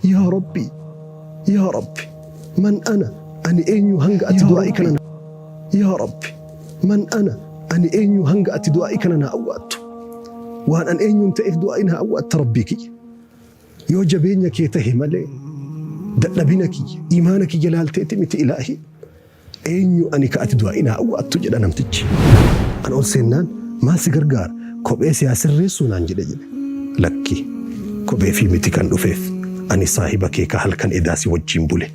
Yaa Rabbi, yaa Rabbi, man ana, ani eenyu hanga ati Yaa du'aa'ii Rabbi. kana, yaa Rabbi, man ana, ani eenyu hanga ati du'aa'ii kana naa awwaattu? Waan an eenyuun ta'eef du'aa'ii naa awwaatta, Rabbii kiyya? Yoo jabeenya kee tahe malee, dadhabina kiyya, iimaana kiyya laalteeti miti. Ilaahi, eenyu ani ka ati du'aa'ii naa awwaattu? Jedha namtichi. An ol seennaan, "Maal si gargaara? Kophee si haa sirreessuu?" naan jedhe. Lakki, kophee fi miti kan dhufeef. Ani saahiba kee ka halkan edaa si wajjiin bule,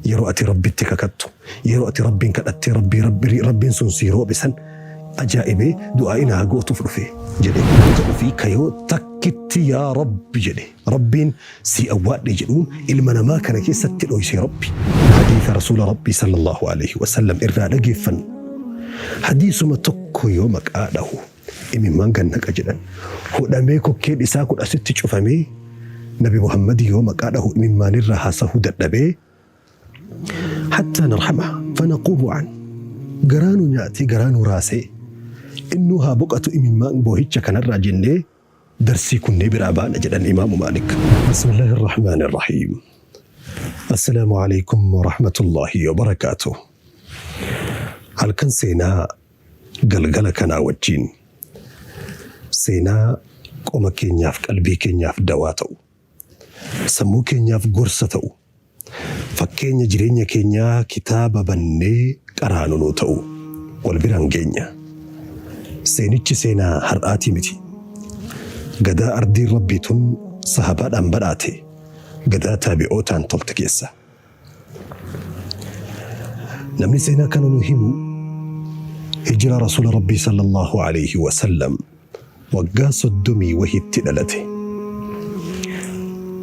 yeroo ati Rabbitti kakattu, yeroo ati Rabbiin kadhattee Rabbii Rabbi Rabbiin sun sii roobe san ajaa'ibee du'aa'ii naa gootuuf dhufe jedhe. Goota ofii kayoo takkitti "Yaa Rabbi" jedhe, Rabbiin sii awwaadhe jedhuun ilma namaa kana keessatti dhoyse Rabbi. Hadiisa Rasuula Rabbii sallallahu alaihi wasallam irraa dhageeffannu, hadiisuma tokko yoo maqaa dhahu imimmaan gannaqa jedhan. Hudhamee, kokkeen isaa kun asitti cufamee, Nabi Muhammad yoo maqaa dhahu imimmaanirraa haasahuu dadhabee, hattaa narhama fanaquumu an, garaa nu nyaatee, garaa nu raasee, innuu haa boqatu imimmaan boohicha kanarraa jennee darsii kunnee biraa baana jedhan Imaamu Maalik. Bismillaahi Irrahmaani Irrahiim. Assalaamu alaikum warahmatullaahi wabarakaatuh. Halkan seenaa galgala kanaa wajjiin seenaa qoma keenyaaf, qalbii keenyaaf dawaa ta'u, sammuu keenyaaf gorsa ta'u, fakkeenya jireenya keenyaa kitaaba bannee qaraanu nuu ta'u wal biraan geenya. Seenichi seenaa har'aatii miti. Gadaa ardiin Rabbii tun sahabaadhaan badhaate, gadaa taabi'ootaan tolte keessa. Namni seenaa kana nu himu hijira Rasuula Rabbii sallallahu alayhi wa sallam waggaa 30 wahitti dhalate.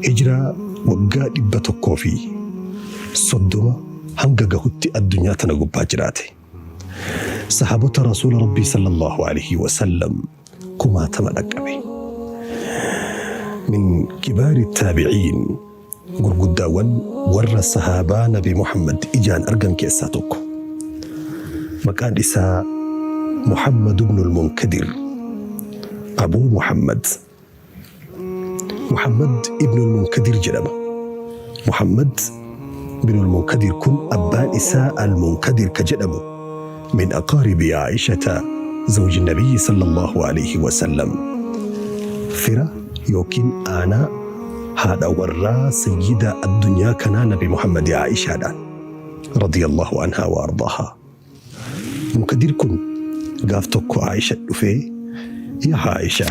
Hijiraa waggaa 130 hanga gahutti addunyaa tana gubbaa jiraate. Sahaabota Rasuula Rabbii sallallahu alayhi wa sallam kumaatama dhaqqabe. Min kibaari taabiciin, gurguddaawwan warra sahaabaa Nabi Muhammad ijaan argan keessaa tokko. Maqaan isaa Muhammad ibn al-Munkadir, Abuu Muhammad. Muhammad ibn al-Munkadir jedhama. Muhammad ibn al-Munkadir kun abbaan isaa al-Munkadir ka jedhamu min aqaaribi Aishata zawji Nabiyyi sallallahu alayhi wa sallam, fira yookiin aanaa haadha warraa sayyida addunyaa kanaa Nabi Muhammad Aishaadhaan, radiyallahu anhaa wa ardaahaa. Munkadir kun gaaf tokko Aisha dhufee, "Yaa Aisha,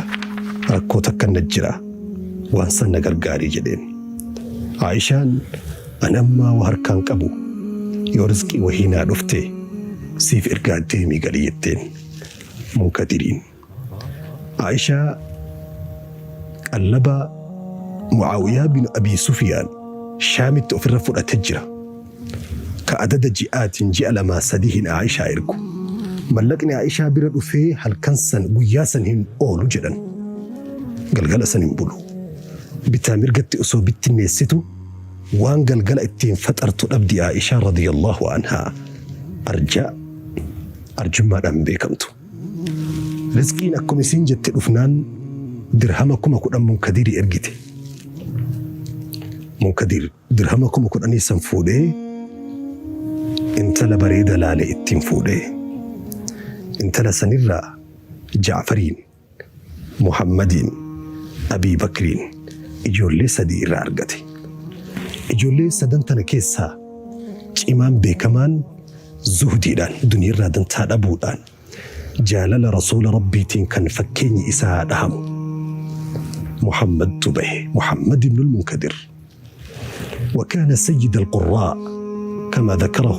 rakkoo takka na jira, waan san na gargaarii" jedheen. Aishaan, "Ani ammaa waa harkaan qabu, yoo rizqii wahii naa dhufte siif ergaa, deemii gali" jetteen Munkadiriin. Aishaa qallaba Mu'aawiyaa bin Abii Sufiyaan Shaamitti ofirra fudhate jira. Ka adada ji'aatiin ji'a lamaa sadihin Aishaa ergu. Mallaqni Aishaa bira dhufee halkan san, guyyaa san hin oolu jedhan. Galgala san hin bulu. Bitaa mirgatti osoo bittinneessitu waan galgala ittiin faxartu dhabdi Aishaa radiyallahu anhaa. Arjaa arjummaadhaan beekamtu. Rizqiin akkuma isiin jette dhufnaan dirhama 10,000 Munkadirii ergite. Munkadir dirhama 10,000 san fuudhee intala bareeda laale ittiin fuudhee. Intala sanirraa Jaafariin, Muhammadiin, Abii Bakriin, ijoollee sadii irraa argate. Ijoollee sadan tana keessaa cimaan beekamaan zuhdiidhaan, duniyaarraa dantaa dhabuudhaan, jaalala Rasuula Rabbiitiin kan fakkeenyi isaa dhahamu Muhammadtu bahe, Muhammad ibnul Munkadir. وكان سيد القراء كما ذكره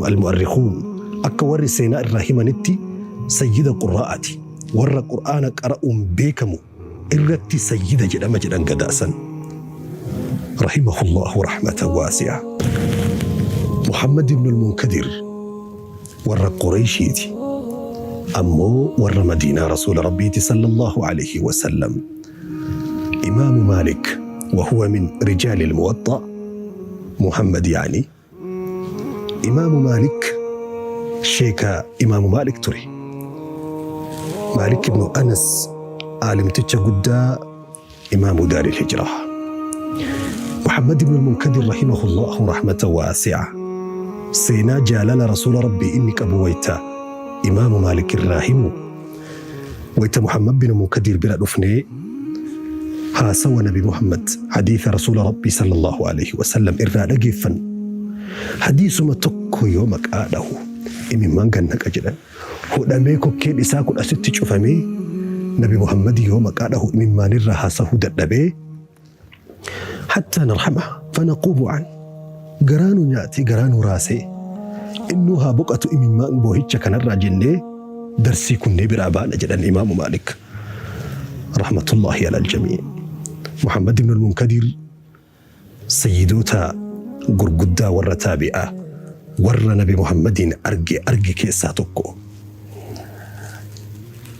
المؤرخون. Akka warri seenaa irraa himanitti sayyida qurraa'ati, warra Qur'aana qara'uun beekamu irratti sayyida jedhama jedhan gadaasan. رحمه الله رحمة واسعة. محمد بن المنكدر warra Qureyshiiti, ammoo warra Madiinaa Rasuula Rabbiiti صلى الله عليه وسلم. إمام مالك وهو من رجال الموطأ، محمد يعني إمام مالك، sheeka Imaamu Maalik ture. Maalik ibnu Anas, aalimticha guddaa, imaamu daaril hijraa. Muhammad ibn al-Munkadir rahimahullahu rahmata waasi'a seenaa jaalala Rasuula Rabbii inni qabu wayta Imaamu Maalik irraa himu, wayta Muhammad bin Munkadir bira dhufnee haasawa Nabi Muhammad, hadiisa Rasuula Rabbii sallallahu aleyhi wasallam irraa dhageeffannu, hadiisuma tokko yoo maqaa dhahu imimmaan gad naqa jedhan. Hudhamee kokkeen isaa kun asitti cufamee Nabi Muhammad yoo maqaa dhahu imimmaanirraa haasahuu dadhabee, Hattaa narhamaha fanaquumu an garaa nu nyaatee garaa nu raasee innuu haa boqatu imimmaan boohicha kanarraa jennee darsii kunnee biraa baana jedhan Imaamu Maalik rahmatullaahi alal jamii. Muhammad ibn al-Munkadir sayyidoota gurguddaa warra taabi'aa warra Nabi Muhammadiin arge arge keessaa tokko.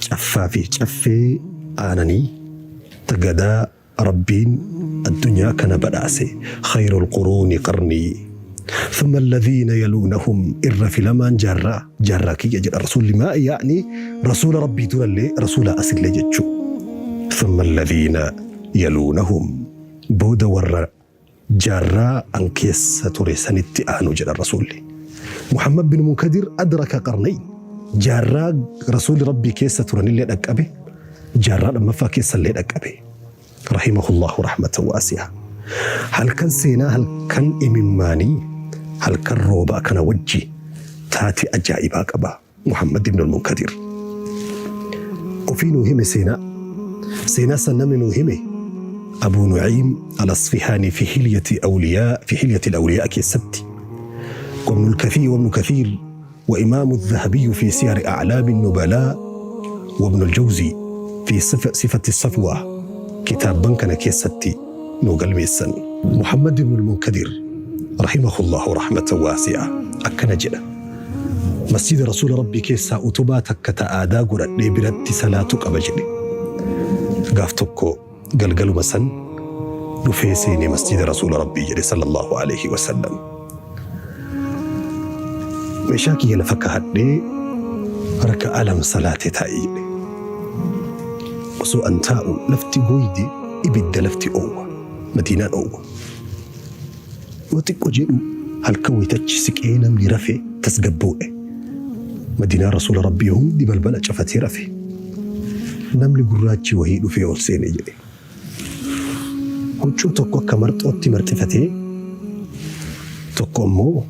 Caffaa fi caffee aananii ta gadaa Rabbiin addunyaa kana badhaase khayrul quruuni qarnii thumma alladhiina yaluunahum irra filamaan jaarraa jaarraa kiyya jedha Rasuulli maa ya'ni Rasuula Rabbii durallee Rasuulaa asillee jechuu thumma alladhiina yaluunahum booda warra jaarraa an keessa ture sanitti aanu jedhan Rasuulli. Muhammad bin Munkadir adraka qarnayn jaarraa Rasuulli Rabbii keessa turanillee dhaqqabe jaarraa lammaffaa keessallee dhaqqabe. Rahimahullahu rahmatan waasi'a. Halkan seenaa halkan imimmaanii halkan roobaa kana wajji taatee ajaa'ibaa qaba Muhammad ibn al-Munkadir. Ofii nuu hime seenaa. Seenaa san namni nuu hime Abuu Nu'iim al-Asfihaanii fi hilyati awliyaa fi hilyati al-awliyaa keessatti وابن الكثير وابن كثير وإمام الذهبي في سير أعلام النبلاء وابن الجوزي في صفة الصفوة kitaabban kana keessatti nuu galmeessan. Muhammad ibn al-Munkadir rahimahullahu rahmatan waasi'a akkana jedha, Masjida Rasuula Rabbii keessaa utubaa takka ta aadaa godhadhee biratti salaatu qaba jedhe. Gaaf tokko galgaluma san dhufee seene masjida Rasuula Rabbii jedhe sallallahu aleyhi wa sallam. Meeshaa kiyya lafa kaahadhee raka'aa lama salaatee taa'e jedhe. Osoo an taa'u lafti gooyde ibidda lafti oowwa. Madiinaan oowwa. Yoo xiqqo jedhu halkan wayita achi siqee namni rafe tasgabboodhe. Madiinaan Rasuula Rabbii hundi balbala cafatee rafe. Namni gurraachi wahii dhufee ol seene jedhe. Huccuu tokko akka marxootti marxifatee tokko ammoo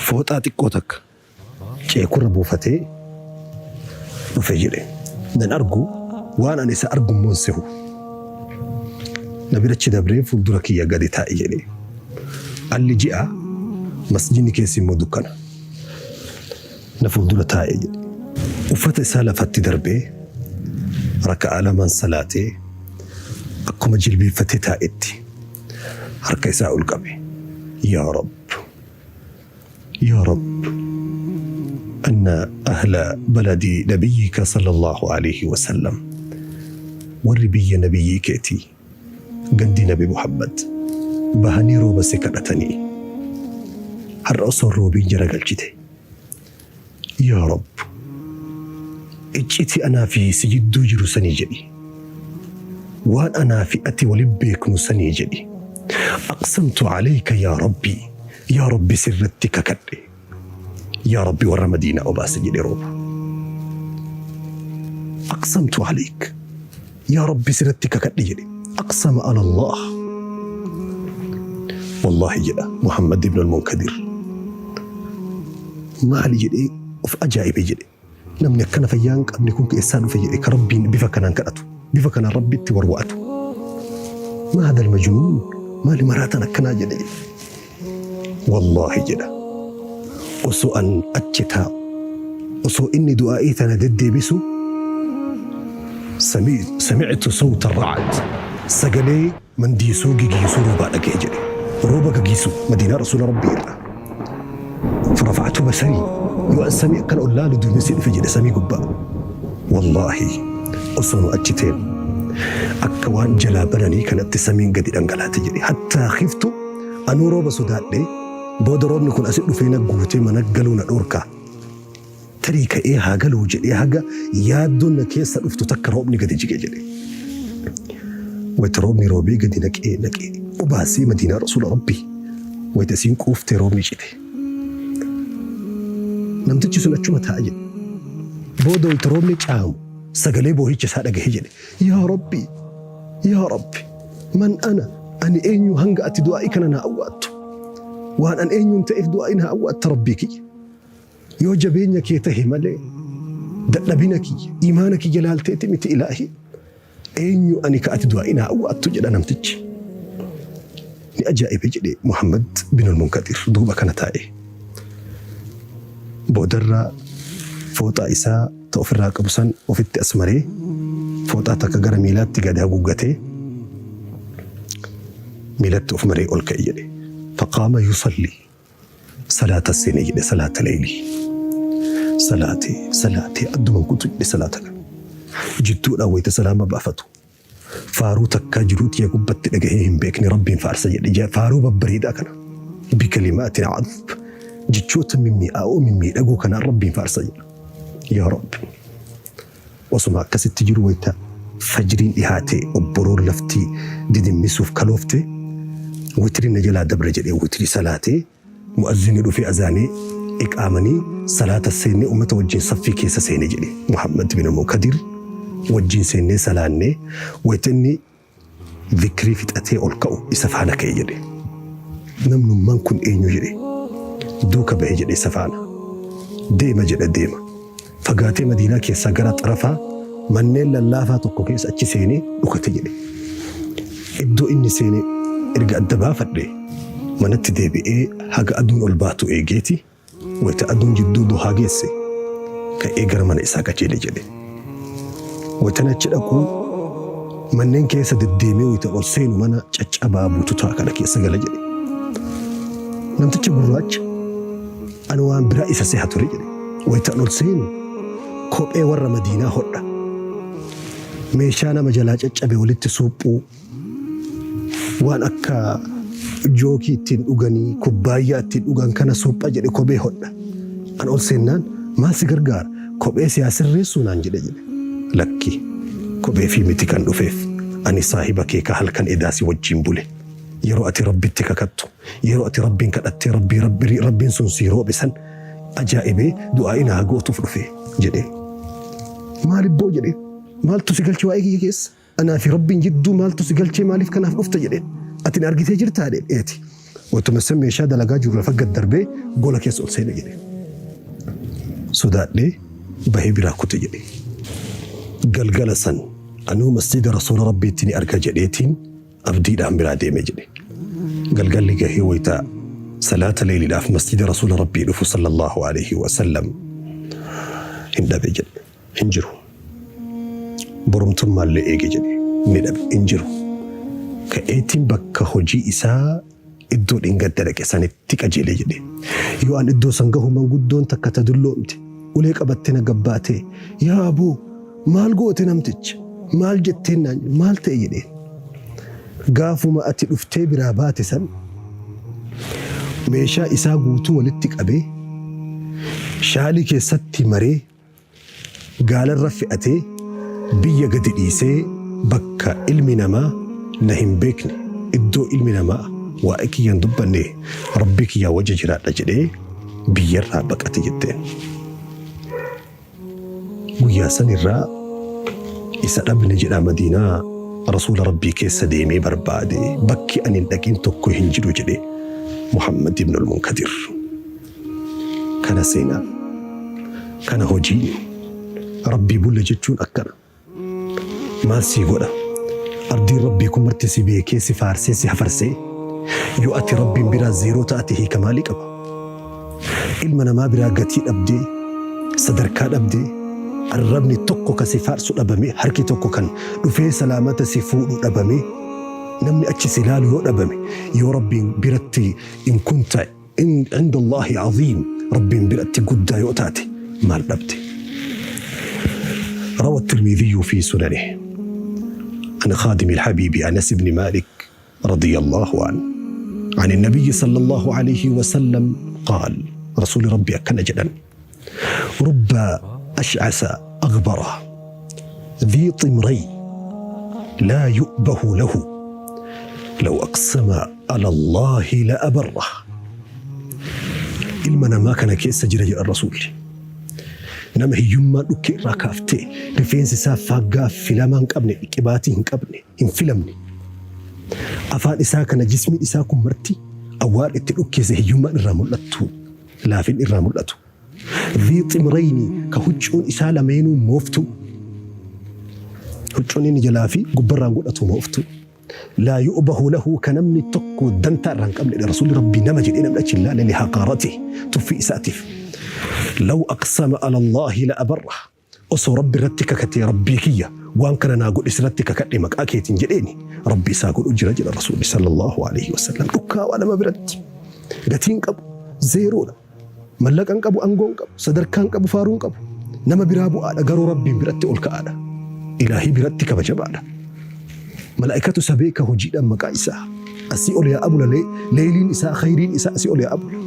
fooxaa xiqqoo takka ceekurra buufatee dhufe jedhe. Nan argu, waan ani isa argu immoo hin sehu. Na birachi dabree fuuldura kiyya gadi taa'e jedhe. Alli ji'a, masjidni keessi immoo dukkana. Na fuuldura taa'e jedhe. Uffata isaa lafatti darbee raka'aa lamaan salaatee akkuma jilbiiffatee taa'etti harka isaa ol qabe. Yaa Rabb! Yaa Rabb! Anna ahla baladi nabiyyika sallallahu aleyhi wa sallam warri biyya nabiyyii keetii gandi nabi Muhammad bahanii rooba si kadhatanii har'a osoo hin roobiin jara galchite. Yaa Rabb! Iccitii anaa fi si jidduu jiru sanii jedhi. Waan anaa fi ati walin beeknu sanii jedhi. Aqsamtu aleyka yaa Rabbi, yaa Rabbi sirratti kakadhe. Yaa Rabbi warra Madiinaa obaasi jedhe rooba. Aqsamtu aleyk. Yaa Rabbi sirratti kakadhe jedhe. Aqsama ala Allah. Wallaahi jedha Muhammad ibn al-Munkadir. Maali jedhee of ajaa'ibe jedhe. Namni akkana fayyaa hin qabne kun eessaa dhufe jedhe ka Rabbiin bifa kanaan kadhatu. Bifa kanaan Rabbitti warwa'atu. Maa hadal majnuun maali maraataan akkanaa jedhe jedhe. Wallaahi jedha osoo an achi taa'u osoo inni du'aa'ii tana deddeebisu sami'tu sawta ra'ad sagalee mandiisuu gigiisuu roobaa dhaga'e jedhe. Rooba gagiisu Madiinaa Rasuula Rabbii irraa. Farafa'tu basarii yoo an samii akkana ol laalu duumessi dhufe jedhe samii gubbaa. Wallaahi osoo nu achi teennu akka waan jalaa bananii kanatti samiin gadi dhangalaate jedhe. Hattaa khiftu anuu rooba sodaadhe booda roobni kun asi dhufee na guutee mana galuu na dhoorka. Tarii ka'ee haa galuu jedhee haga yaaddoon na keessa dhuftu takka roobni gadi jige jedhe. Wayita roobni roobee gadi naqee naqee. Obaasee Madiinaa Rasuula Rabbii wayta isiin quuftee roobni cite. Namtichi sun achuma taa'a jedhe. Booda wayta roobni caamu sagalee boohicha isaa dhagahe jedhe. Yaa Rabbi! Yaa Rabbi! Man ana? Ani eenyu hanga ati du'aa'ii kana naa awwaattu? Waan an eenyuun ta'eef du'aa'ii naa awwaatta Rabbii kiyya? Yoo jabeenya kee tahe malee dadhabina kiyya, iimaana kiyya laalteeti miti Ilaahii. Eenyu ani ka ati du'aa'ii naa awwaattu jedha namtichi. Ni ajaa'ibe jedhe Muhammad bin al-Munkadir duuba kana taa'ee. Boodarra fooxaa isaa ta ofirraa qabu san ofitti as maree fooxaa takka gara miilaatti gad haguuggatee miilatti of maree ol ka'e jedhe. Faqaama yusalli Salaata seene jedhe salaata leeylii. Salaatee salaatee adduman kutu jedhe salaata kana. Jidduudhaan wayita salaama baafatu. Faaruu takkaa jiruu tiyya gubbatti dhagahee hin beekne Rabbiin faarsa jedhe. Faaruu babbareedaa kana. Bikalimaatin adb. Jechoota mimmi'aa'oo mimmiidhagoo kanaan Rabbiin faarsa jedha. Yaa Rabbi. Osuma akkasitti jiru wayita fajriin dhihaatee obboroon lafti didimmisuuf kaloofte witriin na jalaa dabre jedhee witrii salaatee mu'azzinni dhufee azaanee iqaamanii salaata seennee ummata wajjin saffii keessa seene jedhe Muhammad bin Munkadir wajjin seennee salaannee wayita inni Zikrii fixatee ol ka'u isa faana ka'e jedhe. Namnummaan kun eenyu jedhe. Duuka bahe jedhe isa faana. Deema jedha deema. Fagaatee Madiinaa keessaa gara xarafaa manneen lallaafaa tokko keessa achi seenee dhokate jedhe. Iddoo inni seene erga adda baafadhe manatti deebi'ee haga aduun ol baatu eegeeti Wayta aduun jidduu duhaa geesse, ka'ee gara mana isaa qajeele jedhe. Waytan achi dhaqu, manneen keessa deddeemee waytan ol seenu mana caccabaa bututaa kana keessa gala jedhe. Namticha gurraacha ani waan biraa isa seha ture jedhe. Waytan ol seenu kophee warra Madiinaa hodha. Meeshaa nama jalaa caccabe walitti suuphuu. Waan akka jookii ittiin dhuganii, kubbaayyaa ittiin dhugan kana supha jedhe kophee hodha. An ol seennaan maal si gargaara? Kophee si haa sirreessuu naan jedhe jedhe. Lakki kophee fi miti kan dhufeef ani saahiba kee ka halkan edaa si wajjiin bule. Yeroo ati Rabbitti kakattu, yeroo ati Rabbiin kadhattee Rabbii Rabbi Rabbiin sun sii roobe san ajaa'ibee du'aa'ii naa gootuuf dhufe jedheen. Maalibboo jedheen. Maaltu si galche waa'ee kiyya keessa? Anaa fi Rabbiin jidduu maaltu si galchee maaliif kanaaf dhufta jedheen. Ati na argitee jirtaa jedheen. Eeti. Waytuma san meeshaa dalagaa jiru lafa gad darbee gola keessa ol seene jedhe. Sodaadhee bahee biraa kute jedhe. Galgala san anuu masjiida Rasuula Rabbiitti ni arga jedheetiin abdiidhaan biraa deeme jedhe. Galgalli gahee wayta salaata leeyliidhaaf masjiida Rasuula Rabbii dhufu sallallahu aleyhi wa sallam hin dhabe jedhe. Hin jiru. Borumtummaallee eege jedhe. Ni dhabe. Hin jiru. Ka'eetiin bakka hojii isaa iddoo dhengadda dhaqe sanitti qajeele jedhe. Yoo an iddoo san gahu manguddoon takka ta dulloomte ulee qabattee na gabbaatee yaa aboo maal goote namticha maal jetteen naan maal ta'e jedheen. Gaafuma ati dhuftee biraa baate san meeshaa isaa guutuu walitti qabee shaalii keessatti maree gaalarra fe'atee biyya gadi dhiisee bakka ilmi namaa na hin beekne iddoo ilmi namaa waa'ee kiyya hin dubbanne Rabbii kiyyaa wajji jiraadha jedhee biyyarraa baqate jetteen. Guyyaa sanirraa isa dhabne jedhaa Madiinaa Rasuula Rabbii keessa deemee barbaade bakki ani hin dhaqin tokko hin jiru jedhe Muhammad ibnul Munkadir. Kana seenaan. Kana hojiin. Rabbii bulle jechuun akkana. Maal sii godha? Ardiin Rabbii kun marti si beekee si faarsee si hafarsee yoo ati Rabbiin biraa zeeroo taate hiika maalii qaba? Ilma namaa biraa gatii dhabdee, sadarkaa dhabdee, arrabni tokko ka si faarsu dhabamee, harki tokko kan dhufee salaamata si fuudhu dhabamee, namni achi si laalu yoo dhabame, yoo Rabbiin biratti in kunta Inda Allaahi aziim Rabbiin biratti guddaa yoo taate maal dhabde? Rawa Tirmidhiyyu fi sunanihi an khaadimi alhabiibi Anas ibni Maalik radiyallaahu anhu an innabiyyi sallallaahu alayhi wasallam qaal Rasuulli Rabbii akkana jedhan Rubba ash'asa aghbara dhii ximrayn laa yu'bahu lahu Law aqsama ala Allaahi la abarrah. Ilma namaa kana keessa jira jedhan Rasuulli. Nama hiyyummaan dhukkee irraa kaaftee rifeensi isaa faaggaa filamaa hin qabne, qibaatii hin qabne, hin filamne. Afaan isaa kana jismiin isaa kun marti awwaarri itti dhukkeesse hiyyummaan irraa mul'attu, laafin irraa mul'atu. Dhii ximrayni ka huccuun isaa lameenuu mooftuu. Huccuun inni jalaa fi gubbarraan godhatu mooftuu. Laa yu'bahu lahu ka namni tokko dantaa irraa hin qabnedha. Rasuulli Rabbii nama jedhee namni achi hin laalle lihaqaaratihi tuffii isaatiif. Law aqsama ala Allaahi la abarrah. Osoo Rabbi irratti kakatee Rabbii kiyya waan kana naa godhi sirratti kakadhe maqaa keetiin jedheeni Rabbi isaa godhu jira jedha Rasuulli sallallahu alaihi wasallam. Dhukkaawaa nama biratti gatii hin qabu zeeroodha. Mallaqa hin qabu, aangoo hin qabu, sadarkaa hin qabu, faaruu hin qabu. Nama biraa bu'aadha garuu Rabbiin biratti ol ka'aadha. Ilaahii biratti kabajamaadha. Malaa'ikatu isa beeka hojiidhaan maqaa isaa. Asii ol yaa abula leeyliin isaa khayriin isaa asii ol yaa abula.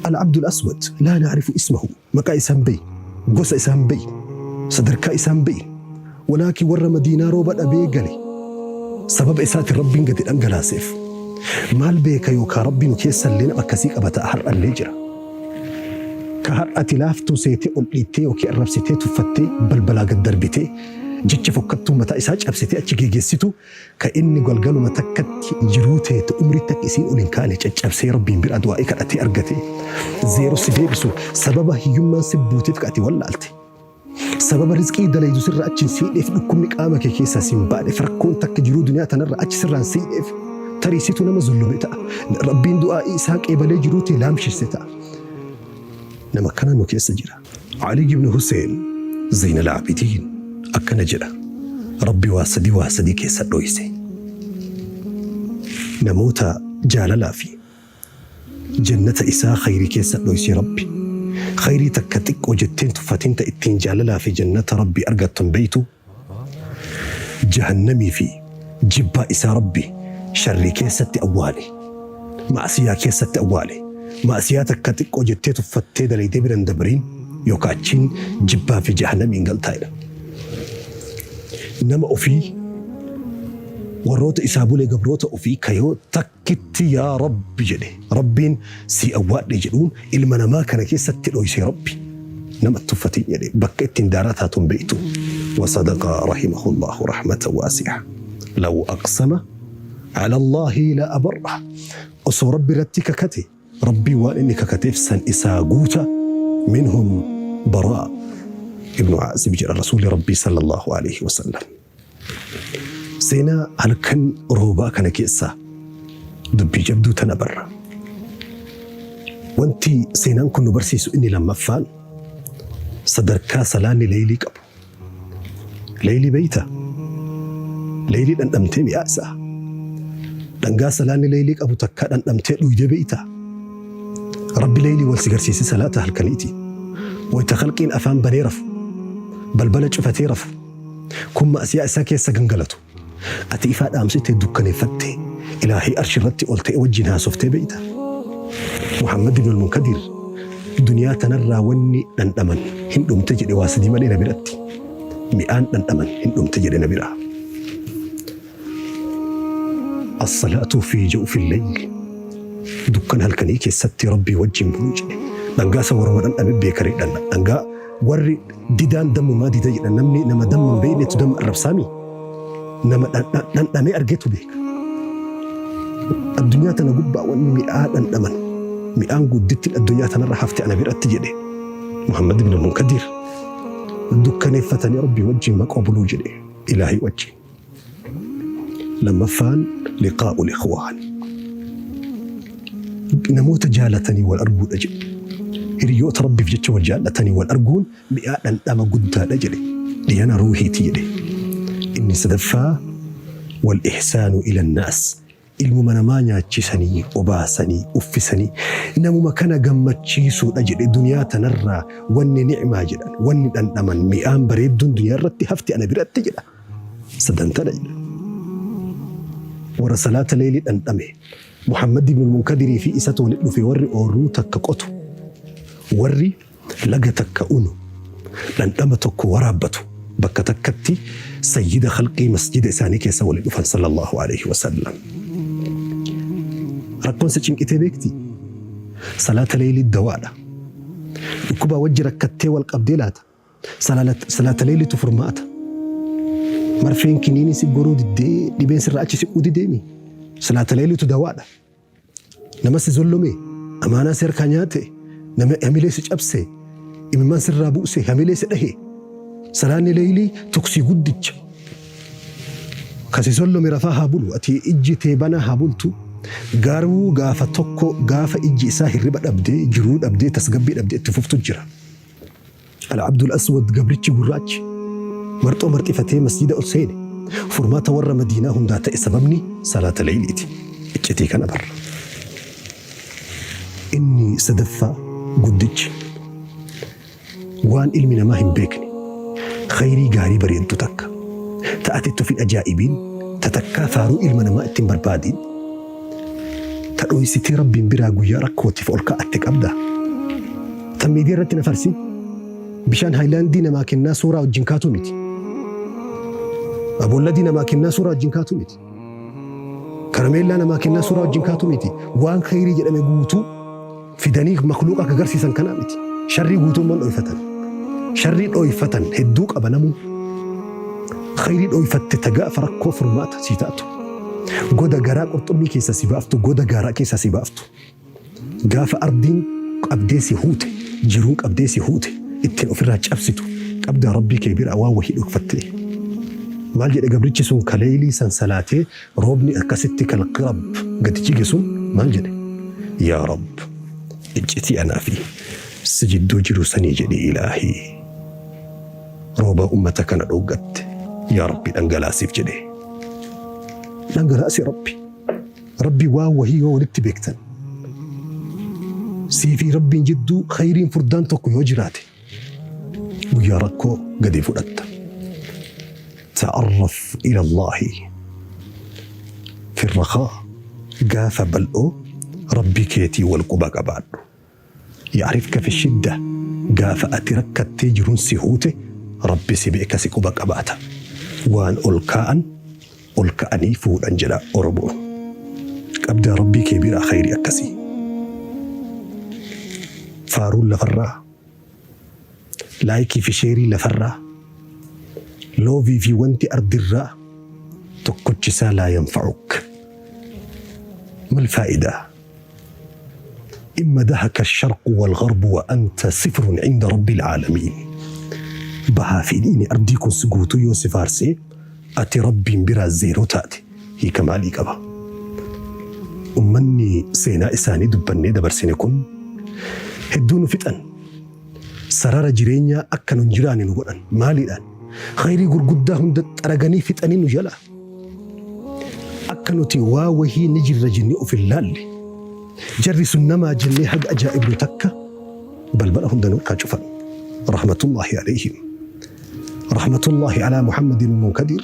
Al-Abdul Aswad laa na'rifu ismahu maqaa isaa hin beeynu, gosa isaa hin beeynu, sadarkaa isaa hin beeynu. Walaakin warra Madiinaa rooba dhabee gale sababa isaatiin Rabbiin gadi dhangalaaseef. Maal beeka yookaa Rabbi nu keessallee nama akkasii qaba ta'a har'allee jira. Ka har'a ati laaftuu seetee ol dhiittee yookiin arrabsitee tuffattee balbalaa gad darbitee jecha fokkattuu mataa isaa cabsitee achi geegessitu ka inni galgaluma takkatti jiruu teete umrii takka isiin ol hin kaane caccabsee Rabbiin biraa du'aa'ii kadhatee argatee zeero si deebisu sababa hiyyummaan si buuteef ka ati wallaalte. Sababa rizqii dalaydu sirra achi hin siidheef dhukkubni qaama kee keessaa si hin baaneef rakkoon takka jiruu duniyaa tanarra achi sirraa hin siidheef tarii situ nama zullome ta'a. Rabbiin du'aa'ii isaa qeebalee jiruu tee laamshesse ta'a. Nama akkanaa nu keessa jira. Ali ibn Huseen Zaynal Aabidiin akkana jedha Rabbi waa sadi waa sadi keessa dhoyse. Namoota jaalalaa fi Jannata isaa khayrii keessa dhoysi Rabbi. Khayrii takka xiqqoo jettee hin tuffatin ta ittiin jaalalaa fi jannata Rabbii argattu hin beeytu. Jahannamii fi jibbaa isaa Rabbi sharrii keessatti awwaale. Ma'asiyaa keessatti awwaale. Ma'asiyaa takka xiqqoo jettee tuffattee dalaydee bira hin dabrin yookaa achiin jibbaa fi jahannamiin galtaa jedha. Nama ofii warroota isaa bule gabroota ofii ka yoo takkitti yaa Rabbi jedhe Rabbiin sii awwaadhe jedhuun ilma namaa kana keessatti dhoyse Rabbi nama tuffatin jedhe bakka ittiin daaraa taatu hin beektu. Wasadaqa rahimahullahu rahmatan waasi'a. Law aqsama ala Allaahi la abarra. Osoo Rabbi irratti kakate Rabbiin waan inni kakateef san isaa guuta minhum baraa ibnu Aazib jedha Rasuulli Rabbii sallallahu alaihi wasallam. Seenaa halkan roobaa kana keessaa dubbii jabduu tana barra. Wanti seenaan kun nu barsiisu inni lammaffaan sadarkaa salaanni leeylii qabu. Leeylii beeyta? Leeylii dhandhamtee mi'aa isaa. Dhangaa salaanni leeylii qabu takkaa dhandhamtee dhuydee beeyta? Rabbi leeylii wal si garsiise salaata halkaniiti. Wayta khalqiin afaan banee rafu, balbala cufatee rafu, kun ma'asiyaa isaa keessa gangalatu. Ati ifaa dhaamsitee dukkaneeffattee ilaahii arshi irratti ol ta'e wajjin haasoftee beeyta? Muhammad ibn al-Munkadir duniyaa tanarraa wanni dhandhaman hin dhumte jedhe waa sadii malee na biratti. Mi'aan dhandhaman hin dhumte jedhe na biraa. As-salaatu fi jawfil layl dukkan halkanii keessatti Rabbii wajjin buluu jedhe. Dhangaa isa warruma dhandhame beekaree dhanna. Dhangaa warri didaan dammumaa dida jedhan namni nama damma hin beeknetu damma arrabsaami. Nama dhandhamee argetu beeka. Addunyaa tana gubbaa wanni mi'aa dhandhaman mi'aan guddittiin addunyaa tanarra hafte ana biratti jedhe Muhammad ibn Munkadir dukkaneeffatanii Rabbii wajjin maqoo buluu jedhe ilaahii wajjin. Lammaffaan liqaa'ul ikhwaan. Namoota jaalatanii wal arguudha jedhe. Hiriyoota Rabbiif jecha wal jaallatanii wal arguun mi'aa dhandhama guddaadha jedhe. Dhiyana ruuhiiti jedhe. Inni sadaffaa wal ihsaanu ila naas. Ilmuma namaa nyaachisanii, obaasanii, uffisanii, namuma kana gammachiisuudha jedhe duniyaa tanarraa wanni ni'maa jedhan, wanni dhandhaman, mi'aan bareedduun duniyaa irratti hafti ana biratti jedha. Sadan tana jedha. Warra salaata leeylii dhandhame, Muhammad ibn Munkadirii fi isatu walitti dhufe warri oorruu takka qotu, warri laga takka unu, dhandhama tokko waraabbatu, bakka takkatti Sayyida khalqii masjida isaanii keessa waliin dhufan sallallahu alaihi wasallam. Rakkoon si cinqitee beekti? Salaata leeylii dawaadha. Dhukkubaa wajji rakkattee wal qabdee laata? Salaata leeyliitu furmaata. Marfeen kiniinii si goruu diddee dhibeen sirraa achi siquu dideemi. Salaata leeyliitu dawaadha. Nama si zollome, amaanaa si harkaa nyaate, nama hamilee si cabse, imimmaan sirraa buuse, hamilee si dhahe. Salaanni leeylii tuksii guddicha. Ka si zollome rafaa haa bulu, ati ijji tee banaa haa bultu. Garuu gaafa tokko gaafa ijji isaa hirriba dhabdee, jiruu dhabdee, tasgabbii dhabdee itti fuftu jira. Al-Abdul Aswad gabrichi gurraachi marxoo marxifatee masjida ol seene. Furmaata warra Madiinaa hundaa ta'e sababni salaata leeyliiti. Iccitii kana barra. Inni sadaffaa guddichi waan ilmi namaa hin beekne khayrii gaarii bareeddu takka ta ati itti of hin ajaa'ibiin ta takkaa faaruu ilma namaa itti hin barbaadiin ta dhoysitee Rabbiin biraa guyyaa rakkootiif ol kaa'atte qabdaa? Tan miidiyaa irratti na farsin. Bishaan haayilaandii namaa kennaa suuraa wajjin kaatuu miti. Aboolladii namaa kennaa suuraa wajjin kaatuu miti. Karameellaa namaa kennaa suuraa wajjin kaatuu miti. Waan khayrii jedhame guutuu fidanii makluuqa akka agarsiisan kanaa miti. Sharrii guutuu immoo dhoyfatan. Sharrii dhoyfatan hedduu qaba namuu. Khayrii dhoyfatte ta gaafa rakkoo furmaata sii taatu. Goda garaa qurxummii keessa si baaftu, goda gaaraa keessa si baaftu. Gaafa ardiin qabdee si huute, jiruun qabdee si huute, ittiin ofirraa cabsitu qabdaa Rabbii kee biraa waan wahii dhokfattee. Maal jedhe gabrichi sun ka leeylii san salaatee roobni akkasitti kalqirab gadi jige sun maal jedhe? Yaa Rabb iccitii anaa fi si jidduu jiru sanii jedhii ilaahii rooba ummata kana dhooggatte yaa Rabbi dhangalaasiif jedhe. Dhangalaasi Rabbi. Rabbi waan wahii yoo walitti beektan sii fi Rabbiin jidduu khayriin furdaan tokko yoo jiraate guyyaa rakkoo gadi fudhatta. Ta'arraf ila Allaahi fi rakhaa gaafa bal'oo Rabbii keetii wal quba qabaadhu. Ya'rifka fi shidda gaafa ati rakkattee jiruun si huute Rabbi si beeka si quba qabaata. Waan ol kaa'an ol ka'anii fuudhan jedha Oromoon. Qabdaa Rabbii kee biraa khayrii akkasii. Faaruun lafarraa, laayikii fi sheerii lafarraa, loovii fi wanti ardirraa tokkochisaa laa yanfa'uk. Mal faayidaa? In madahaka sharqu wal gharbu wa anta sifrun inda rabbil aalamiin. Bahaa fi dhiini ardii kun si guutuu yoo si faarsee ati Rabbiin biraa zeeroo taate hiika maalii qaba? Ummanni seenaa isaanii dubbannee dabarsine kun hedduu nu fixan. Sarara jireenyaa akka nun jiraane nu godhan. Maaliidhaan? Khayrii gurguddaa hunda xaraganii fixanii nu jalaa. Akka nuti waa wahii ni jirra jennee of hin laalle. Jarri sun namaa jennee haga ajaa'ibnu takka balbala hunda nurkaa cufan. Rahmatullaahi alayhim. Rahmatullaahi alaa Muhammadin al-Munkadir.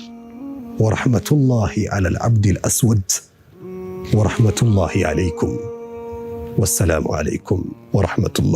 Wa rahmatullaahi ala al-Abdi al-Aswad. Wa rahmatullaahi alaykum. Wassalaamu alaykum wa rahmatullahi.